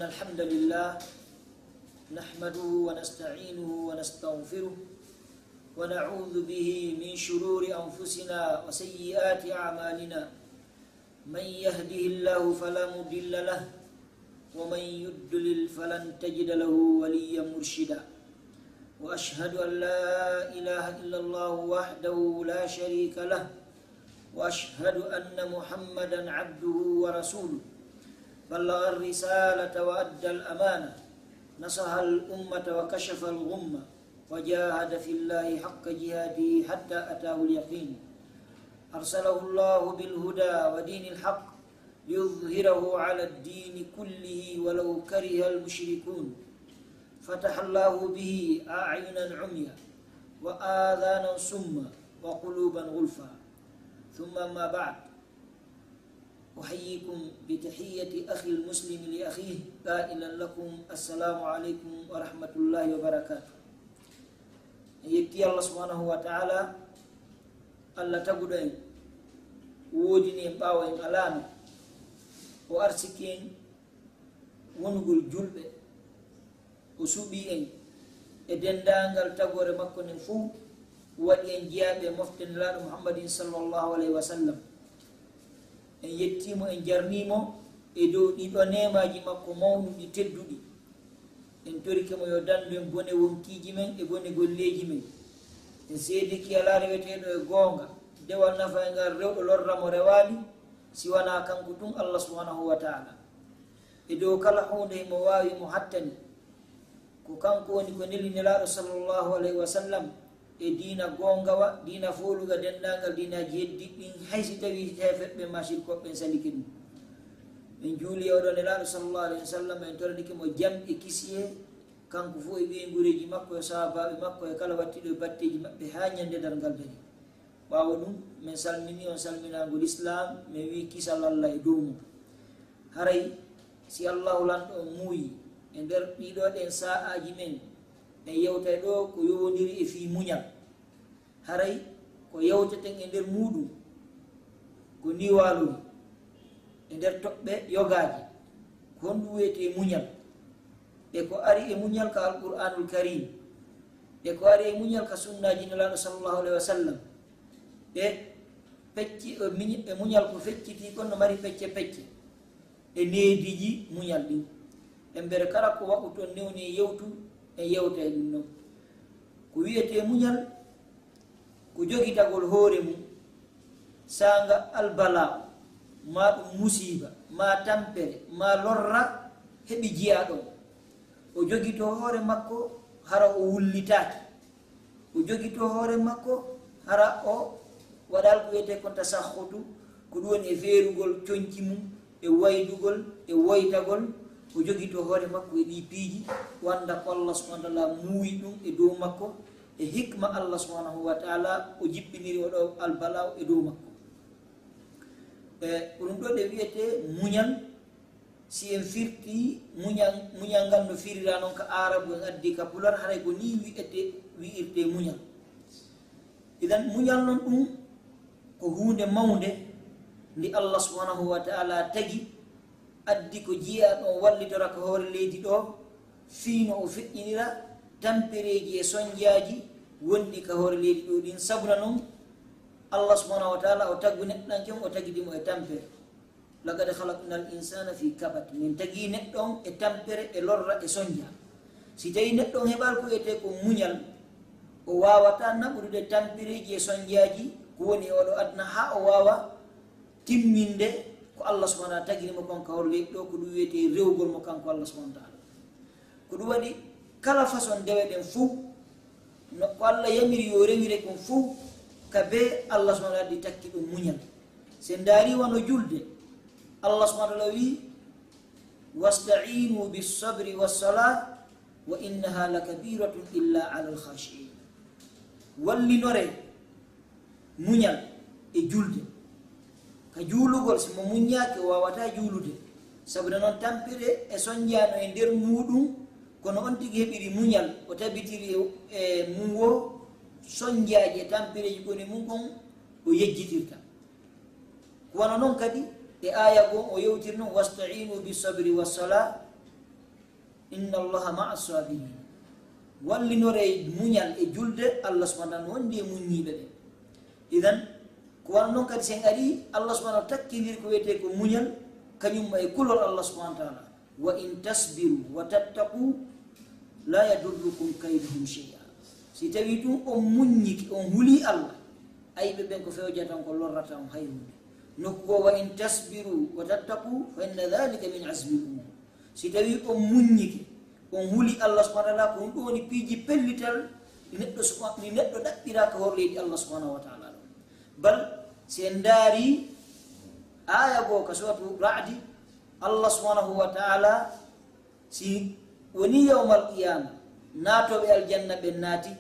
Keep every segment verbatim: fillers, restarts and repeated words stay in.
الحمد لله، نحمده ونستعينه ونستغفره، ونعوذ به من شرور أنفسنا وسيئات أعمالنا. من يهده الله فلا مضل له، ومن يضلل فلن تجد له وليا مرشدا. وأشهد أن لا إله إلا الله وحده لا شريك له، وأشهد أن محمدا عبده ورسوله. بلغ الرسالة وأدى الأمانة، نصح الأمة وكشف الغمة، وجاهد في الله حق جهاده حتى أتاه اليقين. أرسله الله بالهدى ودين الحق ليظهره على الدين كله ولو كره المشركون. فتح الله به أعينا عميا وآذانا صما وقلوبا غلفا. ثم أما بعد، أحييكم بتحية أخي المسلم لأخيه قائلا لكم: السلام عليكم ورحمة الله وبركاته. En yetti Allah subhanahu wa ta'ala, Allah taguɗo en, woodini en ɓaawo en alaano, o arsiki en wonugol julɓe, o suɓii en e denndaangal tagoore makko nden fuu, waɗi en jeyaaɓe e mofte Nelaaɗo Muhammadin sallallahu alayhi wa sallam. En yettii mo, en jarnii mo e dow ɗiɗo neemaaji makko mawnuɗi tedduɗi. En torike mo yo danndu en bone wonkiiji men e bone golleeji men. En seedike alaa reweteeɗo e goonga, dewal nafayngal rewɗo lorra mo rewaali, si wanaa kanko tun Allah subhanahu wa ta'ala. E dow kala huunde himo waawi mo hattani. Ko kanko woni ko neli Nelaaɗo sallallahu alayhi wa sallam e diina goongawa, diina fooluga denndaangal diinaaji heddiiɗi ɗin, hay si tawii heeferɓe maa sirkooɓe ɓen salike ɗum. En juuli e oɗo Nelaaɗo sallallahu alayhi wa sallam, en toranike mo jam e kisiyee, kanko fof e ɓeynguureeji makko, e sahaabaaɓe makko, e kala wattiiɗo e batteeji maɓɓe haa ñande darngal darii. Ɓaawo ɗum, min salminii on salminaango Lislaam, min wi'i kisal Allah e dow mum. Haray, si Allahu Lanɗo on muuyii, e nder ɗiɗo ɗen saa'aaji men, en yewtay ɗoo ko yowondiri e fii muñal. Haray, ko yewteten e nder muuɗum, ko nii waalori, e nder toɓɓe yogaaje, ko honɗum wi'etee muñal? E ko ari e muñal ka Alqur'aanul Kariim, e ko ari e muñal ka sunnaaji Nelaaɗo sallallahu alayhi wa sallam. E pecce, e miñi-, e muñal ko feccitii kon no mari pecce pecce. E neediiji muñal ɗin. Embere kala ko waɗuton newni e yewtu, e yewta e ɗum non. Ko wi'etee muñal, ko jogitagol hoore mum, saanga albalaa, maa ɗum musiiba, maa tampere, maa lorra heɓi jiyaaɗo on. O jogitoo hoore makko, hara o wullitaaki. O jogitoo hoore makko, hara o waɗaali ko wi'etee kon tasahhutu, ko ɗum woni e feerugol conci mum, e waydugol, e woytagol. O jogitoo hoore makko e ɗii piiji, o annda ko Allah subhanahu wa ta'ala muuyi ɗum e dow makko, e hikma Allah subhanahu wa ta'ala o jippiniri oo ɗoo albalaa e dow makko. E ko ɗum ɗoo ɗe wi'etee muñal, si en firtii muñal, muñal ngal no firiraa non ka Aarabu, en addi ka Pular, haray ko nii wi'etee, wi'irtee muñal. Idan, muñal non ɗum ko huunde mawnde nde Allah subhanahu wa ta'ala tagi, addi ko jiyaaɗo on wallitora ka hoore leydi ɗoo, fii no o feƴƴinira tampereeji e sonjaaji wonɗi ka hoore leydi ɗoo ɗin. Sabuna non, Allah subhanahu wa ta'ala o tagu neɗɗanke on, o tagidi mo e tampere. Laqad khalaqnal insana fi kabad. Min tagi neɗɗo on e tampere, e lorra, e sonja. Si tawi neɗɗo on heɓaali ko wi'etee ko muñal, o waawataa naɓude tampereeji e sonjaaji ko woni e oo ɗoo aduna haa o waawa timminde ko Allah subhanahu wa ta'ala tagiri mo kon ka hoore leydi ɗoo, ko ɗum wi'etee rewugol mo kanko Allah subhanahu wa ta'ala. Ko ɗum waɗi kala façon dewe ɗen fof, no ko Allah yamiri yo rewire kon fof, ka bee Allah subhanahu wa ta'ala addi takki ɗum muñal. Si en ndaari wano julde, Allah subhanahu wa ta'ala wi'i: "Wasta'inu bis sabri was salah, wa innaha lakabiratun illa alal khashi'in." Wallinore muñal e julde. Ka juulugol, si mo muññaaki, o waawataa juulude. Sabu non, tampere e sonjaano e nder muuɗum, kono on tigi heɓiri muñal, o tabitiri e, e mum wo sonjaaji e tampereeji koni mum kon o yejjitirta. Ko wano non kadi e aaya goo o yewtiri non: "Wasta'inu bis sabri was salah, Inna Allaha ma'a sabirin. Wallinoree muñal e julde, Allah subhanahu wa ta'ala no wondi e muññiiɓe ɓe. Idan, ko wano non kadi sen ari, Allah subhanahu wa ta'ala takkindiri ko wiyetee ko muñal, kañum ma e kulol Allah subhanahu wa ta'ala. Wa in tasbiru wa tattaqu la yadurrukum kayduhum shay'a. Si tawi tun on muññike, on huli Allah, ayɓe ɓen ko fewjata on ko lorrata on hay huunde. Nokku goo, wa in tasbiru wa tattaqu fa inna dhalika min azmil umur. Si tawi on muññike, on huli Allah subhanahu wa ta'ala, ko ɗum ɗo woni piiji pellital ɗi neɗɗo suɓa-, ɗi neɗɗo ɗaɓɓira ka hor leydi Allah subhanahu wa ta'ala ɗon. Bal, si en ndaari aaya goo ka suratu Ra'di, Allah subhanahu wa ta'ala, si woni yawmal qiyama, naatooɓe aljanna ɓen naati,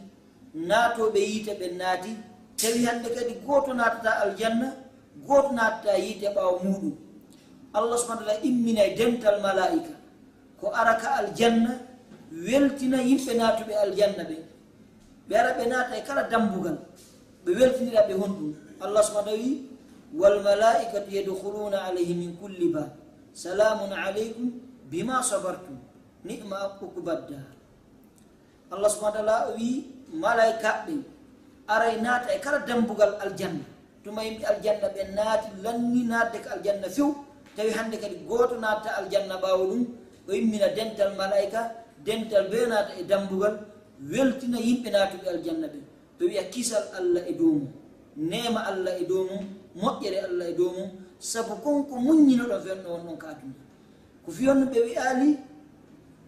naatooɓe yiite ɓen naati, tawi hannde kadi gooto naatata aljanna, gooto naatata yiite ɓaawo muuɗum. Allah subhanahu wa ta'ala imminay dental malaa'ika ko ara ka aljanna, weltina yimɓe naatuɓe aljanna ɓen. Ɓe ara ɓe naata e kala dambugal, ɓe weltinira ɓe honɗum. Allah subhanahu wa ta'ala wi, "Wal malaa'ikatu yadkhuluna alayhim min kulli bab. Salamun alaykum bima sabartum. Ni'ma uqbad dar." Allah subhanahu wa ta'ala o wi, malaa'ikaaɓe ɓen aray naata e kala dambugal aljanna. Tuma yimɓe aljanna ɓen naati, lanni naatde ka aljanna few, tawi hannde kadi gooto naata aljanna ɓaawo ɗum, o immina dental malaa'ika, dental bee naata e dambugal, weltina yimɓe naatuɓe aljanna ɓen. Ɓe wi'a kisal Allah e dow mum, neema Allah e dow mum, moƴƴere Allah e dow mum, sabu kon ko muññinoɗon fewndo wonɗon ka aduna. Ko fii honno ɓe wi'aali,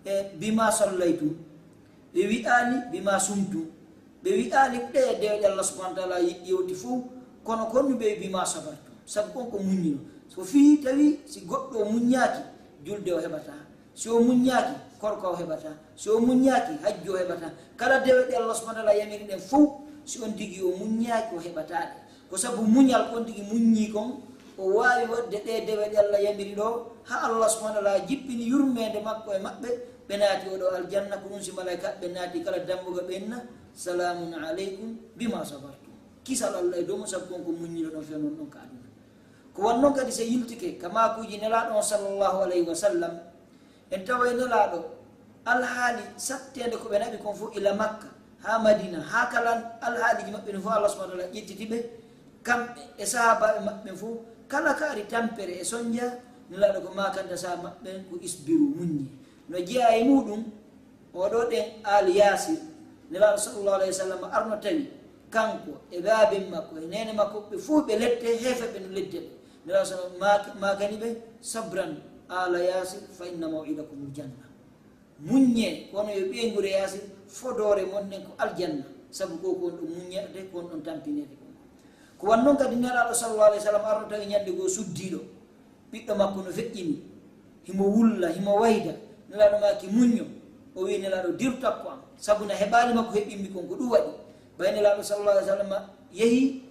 e, "Bima sallaytum"? Ɓe wi'aali, "Bima sumtum". Ɓe wi'aali ɗe dewe ɗe Allah subhanahu wa ta'ala ye-, yewti fow, kono ko honno ɓe wi'i, "Bima sabartum"? Sabu kon ko muññino. So fii tawi si goɗɗo o muññaaki, julde o heɓataa. Si o muññaaki, korka o heɓataa. Si o muññaaki, hajju o heɓataa. Kala dewe ɗe Allah subhanahu wa ta'ala yamiri ɗen fow, si on tigi o muññaaki, o heɓataa ɗe. Ko sabu muñal ko on tigi muññi kon, o waawi waɗde ɗe dewe ɗe Allah yamiri ɗo, haa Allah subhanahu wa ta'ala jippini yurmeende makko e maɓɓe, ɓe naati oo ɗoo aljanna, ko ɗum si malaa'ikaaɓe ɓe naati kala dambugal ɓe inna, "Salamun alaykum bima sabartum." Kisal Allah e dow mon, sabu kon ko muññiɗo ɗon fewndo wonɗon ka aduna. Ko wano non kadi si yiltike ka maakuuji Nelaaɗo on sallallahu alayhi wa sallam, en taway Nelaaɗo alhaali satteende ko ɓe naɓi kon fof ila Makka, haa Madina, haa kala alhaaliiji maɓɓe ɗin fof Allah subhanahu wa ta'ala ƴettiti ɓe, kamɓe e sahaabaaɓe maɓɓe ɓen fof, kala ka ari tampere e sonja, Nelaaɗo ko maakanta sahaaba maɓɓe ɓen ko isbiru, muññe. No jeyaa e muɗum, oo ɗoo ɗen aali Yaasir, Nelaaɗo sallallahu alayhi wa sallam arno tawi kanko e baaben makko e neene makko ɓe fof ɓe lette, heeferɓe no lette ɓe. Nelaaɗo sallam maak-, maakani ɓe, "Sabran ala Yaasir, fa inna maw'idakumul janna." Muññee, kono yo ɓeynguure Yaasir, fodoore mon nden ko aljanna, sabu ko ko on ɗon muññeede, ko on ɗon tampineede kon. Ko wan non kadi Nelaaɗo sallallahu alayhi wa sallam arno tawi ñande goo suddiiɗo, ɓiɗɗo makko no feƴƴini, himo wulla, himo wayda. Nelaaɗo maaki, "Muñño." O wi'i, "Nelaaɗo, diru takko am, sabu na heɓaali makko heɓimmi kon, ko ɗum waɗi." Ɓay Nelaaɗo sallallahu alayhi wa sallam yehi,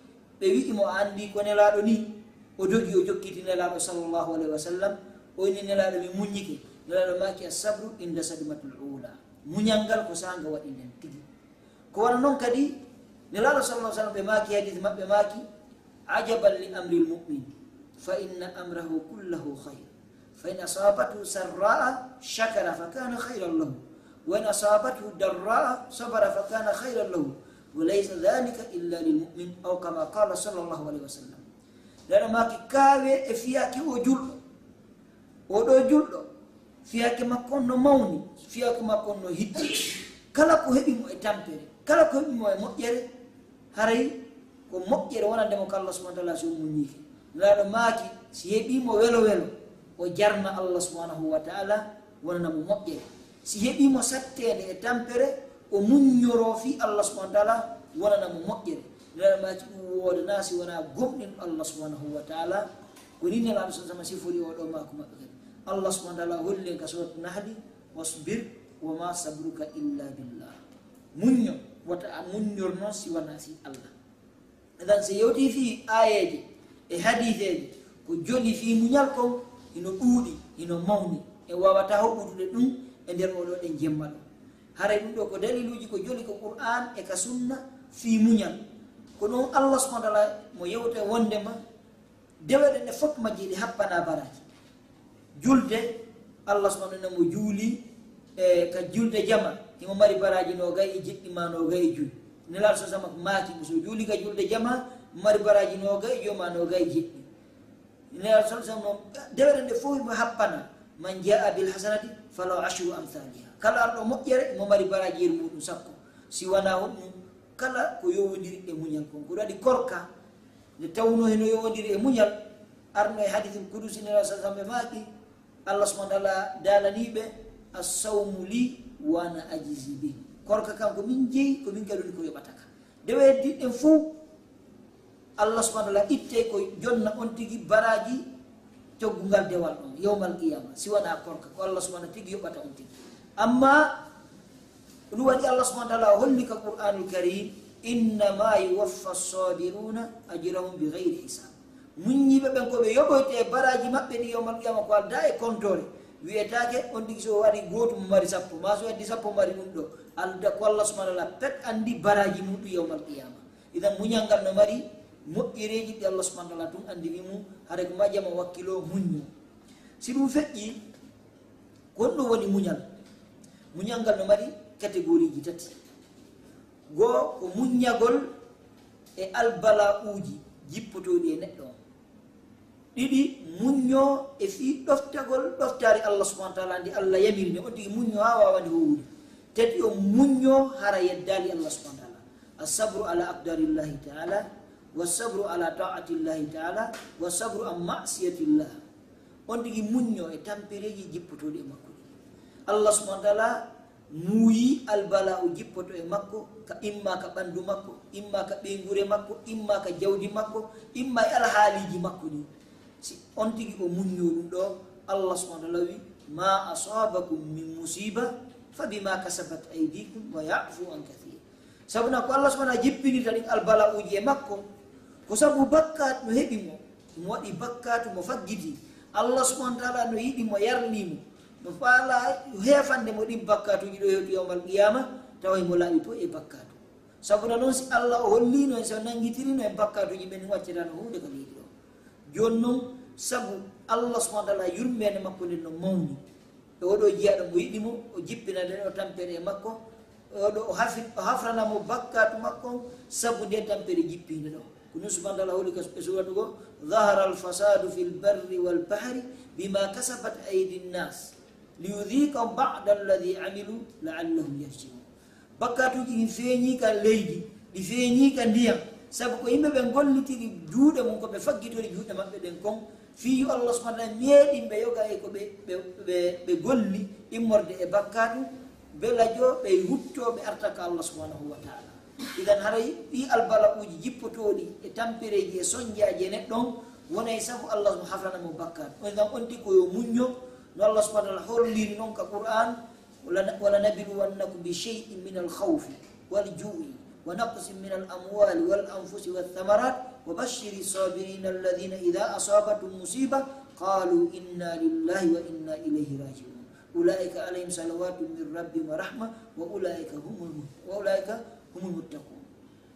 ɓe wi'i mo, "A anndi ko Nelaaɗo nii?" O dogi, o jokkiti Nelaaɗo sallallahu alayhi wa sallam. O inni, "Nelaaɗo, mi muññike." Nelaaɗo maaki, "As-sabru inda sadmatul ula." Muñal ngal ko saanga waɗi nden tigi. Ko wano non kadi, Nelaaɗo sallallahu alayhi wa sallam ɓe maaki, hadiis maɓɓe maaki, "Ajaban li amril mu'min, fa inna amrahu kullahu khayr. Fa in asabathu sarra'a shakara fa kana khayran lahu. Wa in asabathu darra'a sabara fa kana khayran lahu. Wa laysa dhalika illa lil mu'min." Aw kama qala sallallahu alayhi wa sallam. Nelaaɗo maaki, kaawee e fiyaake o julɗo. Oo ɗoo julɗo, fiyaake makko on no mawni, fiyaake makko on no hiddi. Kala ko heɓi mo e tampere, kala ko heɓi mo e moƴƴere, haray ko moƴƴere wonande mo ka Allah subhanahu wa ta'ala si o muññiike. Nelaaɗo maaki, si heɓii mo welo welo, o jarna Allah subhanahu wa ta'ala, wonana mo moƴƴere. Si heɓii mo satteende e tampere, o muññoroo fii Allah subhanahu wa ta'ala, wonana mo moƴƴere. Nelaaɗo maaki ɗum woodanaa si wonaa gomɗinɗo Allah subhanahu wa ta'ala. Ko nii Nelaaɗo sallallahu alayhi wa sallam sifori oo ɗoo maaku maɓɓe kadi. Allah subhanahu wa ta'ala holli en ka Suuratu Nahli, "Wasbir wa ma sabruka illa billah." Muñño, wota a muññor non si wanaa si Allah. Idan, si yewtii fii aayeeje e hadiiseeje, ko joli fii muñal kon hino ɗuuɗi, hino mawni. En waawataa hoɓɓudude ɗum e nder oo ɗoo ɗen jemma ɗoo. Haray ɗum ɗoo ko daliiluuji ko joli ko Qur'aan e ka Sunna fii muñal. Ko ɗum Allah subhanahu wa ta'ala mo yewta wondema dewe ɗen ɗe fof majji ɗe happanaa baraaji. Julde, Allah subhanahu wa ta'ala mo juuli, E ka julde jama, himo mari baraaji noogay e jeɗɗi ma noogay e joy. Nelaaɗo sa sama maaki mo, so juuli ka julde jama, mari baraaji noogay e joy ma noogay e jeɗɗi. Nelaaɗo sa sama, dewere nde fof himo happana. "Man jaa bil hasanati falahu ashru amthaliha." Kala arɗo moƴƴere, mo mari baraaji yeru muɗum sappo. Si wanaa honɗum, kala ko yowondiri e muñal kon. Ko ɗum waɗi korka, nde tawno hino yowondiri e muñal, arno e hadiisul kudusi, Nelaaɗo sa sama maaki, Allah subhanahu wa ta'ala daalanii ɓe, "As-sawmu li wa ana ajzi bih." Korka kan ko min jeyi, ko min kadi woni ko yoɓata ka. Nde weddii ɗen fof, Allah subhanahu wa ta'ala ittay ko jonna on tigi baraaji coggu ngal dewal ɗon, yawmal qiyama. Si wanaa korka, ko Allah subhanahu wa ta'ala tigi yoɓata on tigi. Amma ɗum waɗi Allah subhanahu wa ta'ala holli ka Qur'anul Karim, "Innama yuwaffa as-sabiruna ajrahum bi ghayri hisab." Muññiiɓe ɓen ko ɓe yoɓoyte e baraaji maɓɓe ɗi yawmal qiyama ko aldaa e kontoore. Wi'etaake on tigi so o waɗi gootum mo mari sappo, maa so o waddi sappo mo mari ɗum ɗo. Alda ko Allah subhanahu wa ta'ala pet anndi baraaji muɗum yawmal qiyama. Idan muñal ngal no mari moƴƴereeji ɗi Allah subhanahu wa ta'ala tun anndini mum, haray ko majjama wakkilo muñño. Si ɗum feƴƴi, ko honɗum woni muñal? Muñal ngal no mari kategoriiji tati. Goo ko muññagol e albala'uuji jippotooɗi e neɗɗo on. Ɗiɗi, muñño e fii ɗoftagol ɗoftaare Allah subhanahu wa ta'ala nde Allah yamiri nde, on tigi muñño haa waawa nde huuwude. Tati, o muñño hara yeddaali Allah subhanahu wa ta'ala. As-sabru ala aqdarillahi ta'ala, wa sabru ala ta'atillahi ta'ala, wa sabru an ma'siyatillah. On tigi muñño e tampereeji jippotooɗi e makko ɗi. Allah subhanahu wa ta'ala muuyi albala'u jippoto e makko, ka imma ka ɓandu makko, imma ka ɓeynguure makko, imma ka jawdi makko, imma e alhaaliiji makko ɗi. Si on tigi o muñño ɗum ɗo, Allah subhanahu wa ta'ala wi, "Ma asabakum min musiba fa bima kasabat aydikum wa ya'fu an kathir." Sabu na ko Allah subhanahu wa ta'ala jippinirta ɗin albala'uuji e makko, ko sabu bakkaatu no heɓi mo, mo waɗi bakkaatu mo faggiti. Allah subhanahu wa ta'ala no yiɗi mo, yarni mo, no faala heefande mo ɗin bakkaatuuji ɗo hewti yawmal qiyama, tawa himo laaɓi poy e bakkaatu. Sabu na non si Allah o hollino en, si o nangitirino en bakkaatuuji men, waccatano huunde ka leydi ɗo. Jooni non, sabu Allah subhanahu wa ta'ala yurmeende makko nden no mawni. E oɗo jiyaaɗo mo yiɗi mo, o jippina nde ɗo tampere e makko, e oɗo o hafi-, o hafrana mo bakkaatu makko, sabu nde tampere jippiinde ɗo. Ko ɗum subhanahu wa ta'ala holi ka e suuratu goo, "Zahara al-fasadu fil barri wal bahri bima kasabat aydin nas, liyudhiqahum ba'da alladhi amilu la'allahum yarji'un." Bakkaatuuji ɗin feeñii ka leydi, ɗi feeñii ka ndiyam, sabu ko yimɓe ɓen gollitiri juuɗe mum, ko ɓe faggitori juuɗe maɓɓe ɗen kon, fii yo Allah subhanahu wa ta'ala meeɗin ɓe yoga e ko ɓe, ɓe, ɓe, ɓe golli immorde e bakkaatu, belajo ɓe huttoo ɓe arta ka Allah subhanahu wa ta'ala. Idan haray ɗii albala'uuji jippotooɗi e tampereeji e sonjaaji e neɗɗo on, wonay sabu Allah hafrana mo bakkaatu. On idan on tigi ko yo muñño, no Allah subhanahu wa ta'ala holliri non ka Qur'an, "Wala, wala nabluwannakum bi shay'in min al-khawfi wal ju'i wa naqsin min al-amwali wal anfusi wath thamarat wa bashshiri sabirina alladhina idha asabatuhum musiba qalu inna lillahi wa inna ilayhi raji'un. Ulaika alayhim salawatun min rabbihim wa rahma wa ulaika humul mu-, wa ulaika humul muttaqun."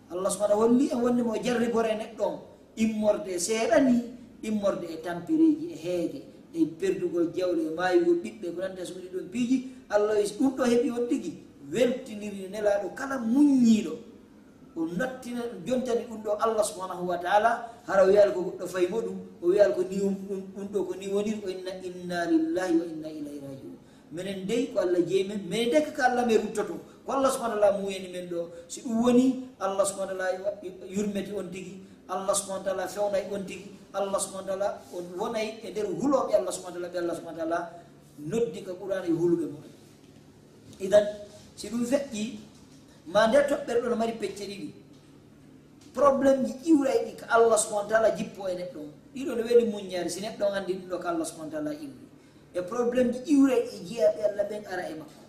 Allah subhanahu wa ta'ala holli en wonde mo jarribore neɗɗo on immorde seeɗa ni, immorde e tampereeji, e heege, e perdugol jawle, e maayugol ɓiɓɓe, ko nanta suuɗi ɗon piiji. Allah wi, si ɗum ɗo heɓi on tigi, weltiniri nelaaɗo kala muññiiɗo. O nattina, jontani ɗum ɗo Allah subhanahu wa ta'ala, hara o wi'al ko goɗɗo faymo ɗum, o wi'al ko ni won-, ɗum, ɗum ɗo ko ni woniri, o inna, "Inna lillahi wa inna ilayhi raji'un." Menen dey ko Allah jeyi men, menen dey ko ka Allah men ruttoto. Ko Allah subhanahu wa ta'ala muuyani men ɗo. Si ɗum woni, Allah subhanahu wa ta'ala yurmete on tigi, Allah subhanahu wa ta'ala fewnay on tigi, Allah subhanahu wa ta'ala on wonay e nder hulooɓe Allah subhanahu wa ta'ala, ɓe Allah subhanahu wa ta'ala noddi ka Qur'aana e huluɓe mo. Idan, si ɗum feƴƴi, ma nde toɓɓere ɗo no mari pecce ɗiɗi. Problémeji iwrayɗi ka Allah subhanahu wa ta'ala jippo e neɗɗo on. Ɗiɗo no weli muññaade, si neɗɗo on anndi ɗum ɗo ka Allah subhanahu wa ta'ala iwri. E problémeji iwrayɗi e jiyaaɓe Allah ɓen ara e makko.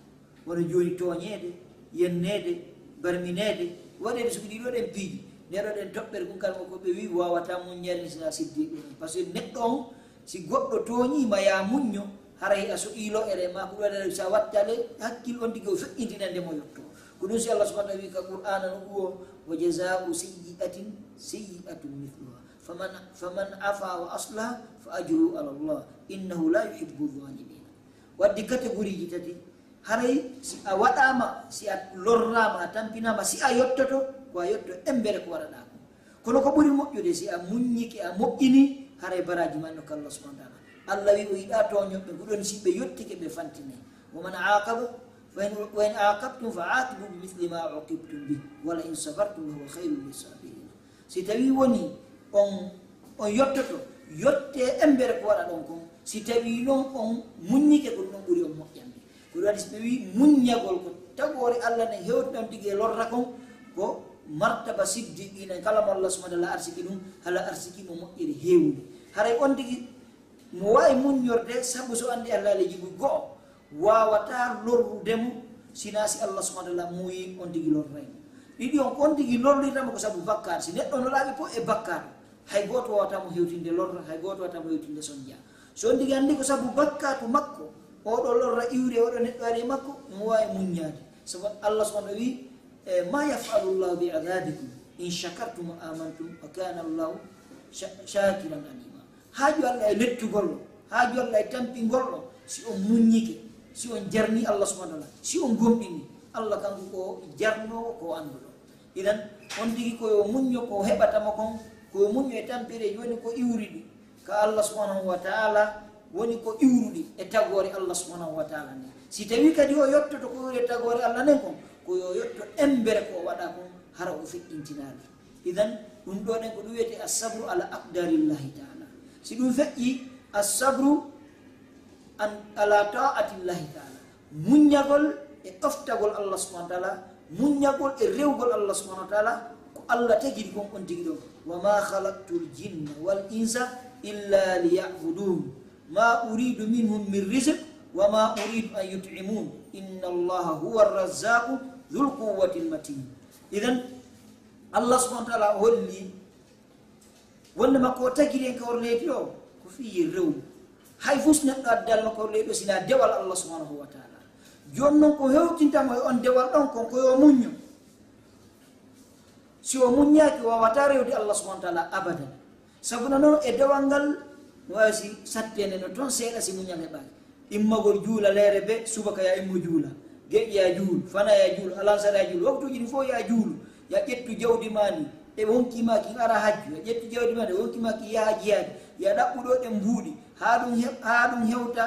Wano jooni tooñeede, yenneede, barmineede, waɗeede suɓi ɗiɗo ɗen piiji. Nde ɗo ɗen toɓɓere kun kala ko ɓe wi waawata muññaade ni sina siddiiɓe en. Parce que neɗɗo on, si goɗɗo tooñiima, yaa muñño, haray a soƴii lo'ere ma ko ɗum waɗata sa wattale hakkil on tigi o feƴƴintina nde mo yotto. Ko ɗum si Allah subhanahu wa ta'ala wi ka Qur'aana no ɗum o, "Wa jazaa'u sayyi'atin sayyi'atun mithluha. Faman, faman afa wa aslaha fa ajruhu ala Allah. Innahu la yuhibbu zalimin." Waddi catégorie ji tati. Haray si a waɗaama, si a lorraama, a tampinaama, si a yottoto, ko a yotto embere ko waɗaɗaa ko. Kono ko ɓuri moƴƴude, si a muññike, a moƴƴini, haray baraaji maa no ka Allah subhanahu wa taala. Allah wi o yiɗaa tooñooɓe, ko ɗon si ɓe yottike ɓe fantinay. Wa man aaqaba, fa in, wa in aaqabtum fa aaqibu bi misli ma uqibtum bih, wa la in sabartum la huwa khayrun lis sabirin. Si tawi woni on, on yottoto, yotte embere ko waɗaɗon kon. Si tawi non on muññike, ko ɗum ɓuri on moƴƴande. Ko ɗum waɗi si ɓe wi muññagol ko tagoore Allah nden hewti ɗon tigi e lorra kon, ko martaba siddiqiina, kala mo Allah subhanahu wa taala arsiki ɗum, hala arsiki mo moƴƴere heewunde. Haray on tigi mo waawi muññorde sabu so anndi Allah le jibu go'o, waawataa lorrude mo, sinaa si Allah subhanahu wa taala muuyi on tigi lorray mo. Ɗiɗi on, ko on tigi lorrirta mo ko sabu bakkaatu. Si neɗɗo no laaɓi fof e bakkaatu, hay gooto waawataa mo hewtinde lorra, hay gooto waawataa mo hewtinde sonja. So on tigi anndi ko sabu bakkaatu makko, oɗo lorra iwri, oɗo neɗɗo ari e makko, mo waawi muññaade. Sabu Allah subhanahu wa taala wi, e, "Ma yaf'alu Allahu bi adhabikum in shakartum wa amantum wa kana Allahu sha-, shakiran alima." Haaju Allah e lettugol ɗo, haaju Allah e tampingol ɗo, si on muññike, si on jarni Allah subhanahu wa taala, si on gomɗini, Allah kanko ko jarnoowo, ko annduɗo. Idan, on tigi ko yo muñño ko heɓata mo kon, ko yo muñño e tampireeji woni ko iwri ɗi ka Allah subhanahu wa taala, woni ko iwruɗi e tagoore Allah subhanahu wa taala nde. Si tawi kadi o yottoto ko iwri e tagoore Allah nden kon, ko yo yotto embere ko o waɗa kon, hara o feƴƴintinaali. Idan, ɗum ɗo ɗen ko ɗum wiyetee assabru ala aqdarillahi taala. Si ɗum feƴƴi, assabru an, ala taatillahi taala. Muññagol e ɗoftagol Allah subhanahu wa taala, muññagol e rewgol Allah subhanahu wa taala, ko Allah tagiri kon on tigi ɗon. "Wa ma khalaqtul jinna wal insa illa liya'budun. Ma uridu minhum min rizq, wa ma uridu an yut'imun. Inna Allaha huwa ar-razzaqu dhul quwwatil matin." Idan, Allah subhanahu wa taala holli wonde makko o tagiri en ka hor leydi o, ko fii rew. Hay fus neɗɗo addaali makko hor leydi o, sinaa dewal Allah subhanahu wa taala. Jooni non ko hewtintamo e on dewal ɗon kon, ko yo muñño. Si o muññaaki, o waawataa rewde Allah subhanahu wa taala abadan. Sabu no non e dewal ngal, no waawi si sattende no toon seeɗa si muñal heɓaaki. Immagol juula leere be, subaka ya immo juula. Geƴe ya juulu, fana ya juulu, alansara ya juulu. Waktuuji ɗi fof ya juulu. Ya ƴettu jawdi maa ndi, ɗe wonki maa kin ara hajju. Ya ƴettu jawdi maa ndi, ɗe wonki maa kin yaha jihaadi. Ya ɗaɓɓu ɗo ɗen mbuuɗi. Haa ɗum he-, haa ɗum hewta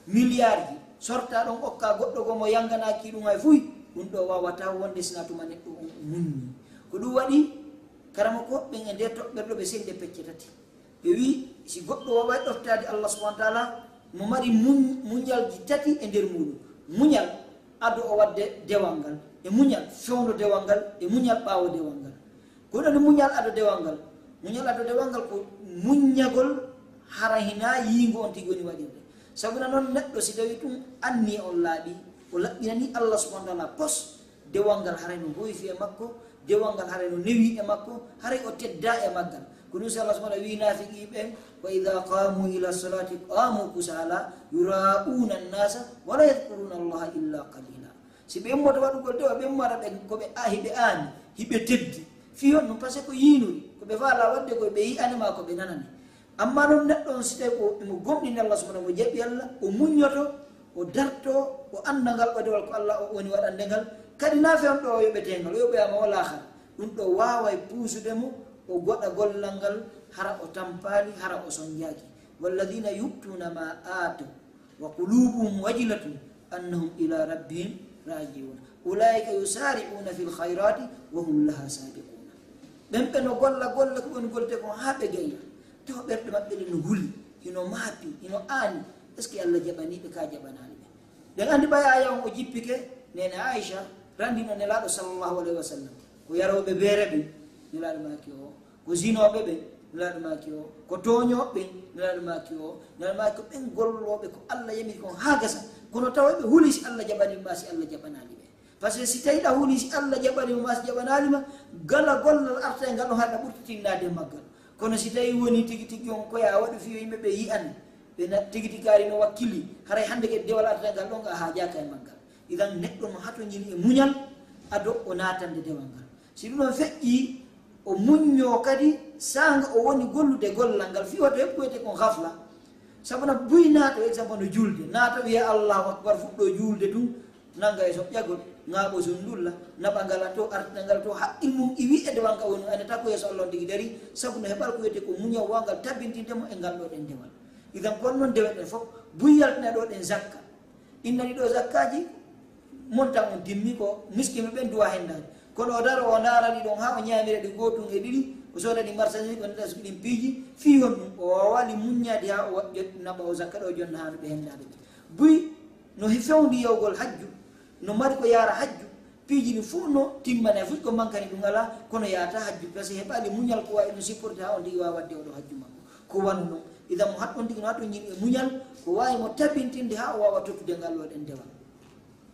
miliyarji. Sorta ɗon okka goɗɗo goo mo yanganaaki ɗum hay fuy. Ɗum ɗo waawataa wonde sina tuma neɗɗo on muññi. Ko ɗum waɗi karamokooɓe ɓen e nder toɓɓere ɗo ɓe sendi pecce tati. Ɓe wi, si goɗɗo waaway ɗoftaade Allah subhanahu wa taala, mo mari muñ-, muñalji tati e nder muuɗum. Muñal ado o waɗde dewal ngal, e muñal fewndo dewal ngal, e muñal ɓaawo dewal ngal. Ko woni muñal ado dewal ngal? Muñal ado dewal ngal ko muññagol hara hinaa yiingo on tigi woni waɗirde. Sabu na non neɗɗo si tawi ɗum anniya on laaɓi, o laɓɓinani Allah subhanahu wa taala pos, dewal ngal haray no hoyfi e makko, dewal ngal haray no newi e makko, haray o tedda e maggal. Ko ɗum si Allah subhanahu wa taala wi naafiqi ɓen, "Wa idha qamu ila salati qamu kusala, yura'una an-nasa, wa la yadhkuruna Allaha illa qalila." Si ɓe ummoto waɗugol dewa, ɓe ummata ɓe ko ɓe a-, hiɓe aani, hiɓe teddi. Fii honɗum? Parce que ko yiinori, ko ɓe faala waɗde ko ɓe yi'ani ma ko ɓe nanani. Amma non neɗɗo on si tawi ko imo gomɗini Allah subhanahu wa taala, mo jaɓi Allah, o muññoto, o darto, o annda ngal ɓadewal ko Allah o woni waɗande ngal, kadi na fewndo o yoɓetee ngal, o yoɓoyaama wala hara. Ɗum ɗo waaway puusude mo, o goɗa gollal ngal, hara o tampaali, hara o sonjaaki. Walladhina yu'tuna ma aataw, wa qulubuhum wajilatun annahum ila rabbihim raji'un. Ulaika yusari'una fil khayrati wa hum laha sabiquna. Ɓen ɓe no golla golle ko woni golte kon haa ɓe gayna. Tawa ɓerɗe maɓɓe ɗe no huli, hino maapi, hino aani. Est-ce que Allah jaɓanii ɓe ka jaɓanaali ɓe? Ɗen anndi ɓay aya on o jippike, nene Aisha, ranndino Nelaaɗo sallallahu alayhi wa sallam. Ko yarooɓe beere ɓen, Nelaaɗo maaki o. Ko zinooɓe ɓen, Nelaaɗo maaki o. Ko tooñooɓe ɓen, Nelaaɗo maaki o. Nelaaɗo maaki ko ɓen gollooɓe ko Allah yamiri kon haa gasa. Kono tawa ɓe huli si Allah jaɓanii ɓe, si Allah jaɓanaali ɓe. Parce que si tawi ɗa huli si Allah jaɓanii ma, si jaɓanaali ma, gala gollal arta e ngal on haɗa ɓurti tinnaade e maggal. Kono si tawi woni tigi tigi on ko ya waɗu fiyo yimɓe ɓe yi'ani, ɓe na-, tigi tigi kaari no wakkili, haray hannde kadi dewal arta e ngal ɗon, a haajaaka e maggal. Idan neɗɗo no hatonjini e muñal ado o naatande dewal ngal. Si ɗum ɗon feƴƴi, o muññoo kadi saanga o woni gollude gollal ngal, fii wato heɓɓoyte kon hafla. Sabu na buy naato, exemple, no juulde, naato wiya Allahu Akbar, fuɗɗo juulde tun, nanga e soƴƴagol, ŋaaɓo sundulla, naɓa ngala to, artina ngala to, haqqil mum iwi e dewal ka woni, ane tako yeeso Allah on tigi dari, sabu no heɓal ko wiyete ko muñal wawngal tabintinde mo e ngal ɗo ɗen dewal. Idan kon non dewe ɗen fof, buy yaltina ɗo ɗen zakka. Inna ɗi ɗo zakkaaji, montan on timmi ko miskiiɓe ɓen duwa henndaade. Kono o daro, o ndaara ɗi ɗon haa o ñaamira ɗi gootun e ɗiɗi, o sooda ɗi marchandise, o neta suki ɗin piiji, fii honɗum o waawaali muññaade haa o waɗi naɓa o zakka ɗo jonna haa no ɓe henndaade ɓe. Buy no he fewndi yawgol hajju, no mari ko yaara hajju, piiji ɗin fof no timmana, fof ko mankani ɗum alaa, kono yaata hajju, parce que heɓaali muñal ko waawi ɗum supporter haa on tigi waawa waɗde oɗo hajju makko. Ko wano non, idan mo haɗ-, on tigi no haɗ-, on ñini e muñal, ko waawi mo tabintinde haa o waawa tottude ngal ɗo ɗen dewal.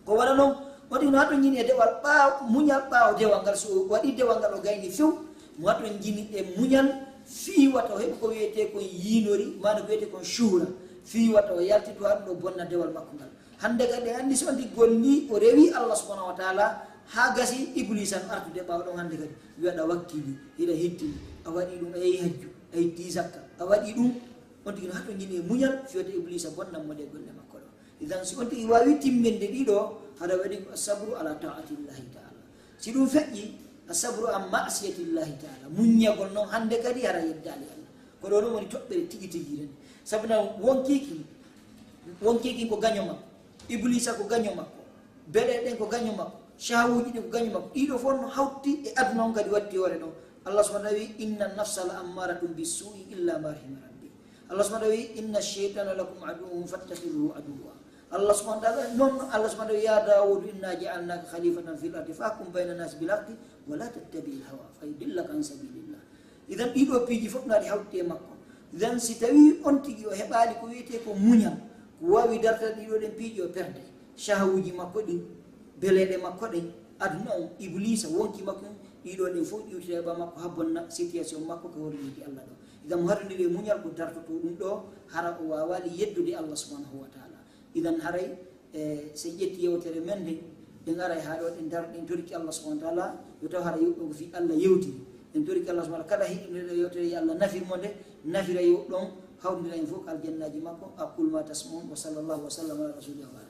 Ko wano non, on tigi no haɗ-, on ñini e dewal ɓaawo, muñal ɓaawo dewal ngal, so o waɗi dewal ngal o gayni few, mo haɗ-, on ñini e muñal fii wata o heɓa ko wiyetee kon yiinori, maana ko wiyetee kon shuhra, fii wata o yaltito haa ɗum ɗo bonna dewal makko ngal. Hannde kadi en anndi so on tigi golli, o rewi Allah subhanahu wa taala, haa gasi Ibliisa no artude ɓaawo ɗon hannde kadi, wiya ɗa wakkili, hiɗa hittini, a waɗi ɗum, a yehi hajju, a itti zakka, a waɗi ɗum, on tigi no haɗ-, on ñini e muñal, fii wata Ibliisa bonnan mo ɗe golle makko ɗo. Idan, si on tigi waawi timminde ɗiɗo, haɗa waɗi ko asabru ala taatillahi taala. Si ɗum feƴƴi, asabru an maasiyatillahi taala. Muññagol non hannde kadi hara yeddaali Allah. Ko ɗo ɗum woni toɓɓere tigi tigi ren. Sabu na wonkii kin, wonkii kin ko gaño makko. Ibliisa ko gaño makko. Beɗe ɗen ko gaño makko. Shahawuuji ɗin ko gaño makko. Ɗiɗo fof no hawti e aduna on kadi watti hoore ɗon. Allah subhanahu wa taala wi, "Inna nafsa la ammaratun bissu'i illa ma rahima rabbi." Allah subhanahu wa taala wi, "Inna shaytana lakum aduwwun fattakhidhuhu aduwwa." Allah subhanahu wa taala, non Allah subhanahu wa taala wi, "Ya Dawudu, inna ja'alnaka khalifatan fil ardi fahkum bayna nasi bil haqqi wa la tattabi'il hawa fayudillaka an sabilillah." Idan ɗiɗo piiji fof naɗi hawti e makko. Idan si tawi on tigi o heɓaali ko wiyetee ko muñal, ko waawi dartade ɗiɗo ɗen piiji o perde. Shahawuuji makko ɗin, beleeɗe makko ɗen, aduna on, Ibliisa, wonki makko on, ɗiɗo ɗen fof ƴiwtira e ɓa makko haa bonna situation makko ko hoore leydi Allah ɗo. Idan mo haɗondiri e muñal ko dartotoo ɗum ɗo, hara o waawaali yeddude Allah subhanahu wa taala. Idan haray, e, so en ƴetti yewtere men nden, en aray haa ɗo, en daro, en toriki Allah subhanahu wa taala, yo taw hara yewɗo ko fii Allah yewtiri. En toriki Allah subhanahu wa taala, kala heɗiiɗo nde yewtere, yo Allah nafir mo nde, nafira yewɗo on, hawrindira en fof ko aljannaaji makko. Aqulu ma tasmaun, wa sallallahu wa sallam ala rasulillah.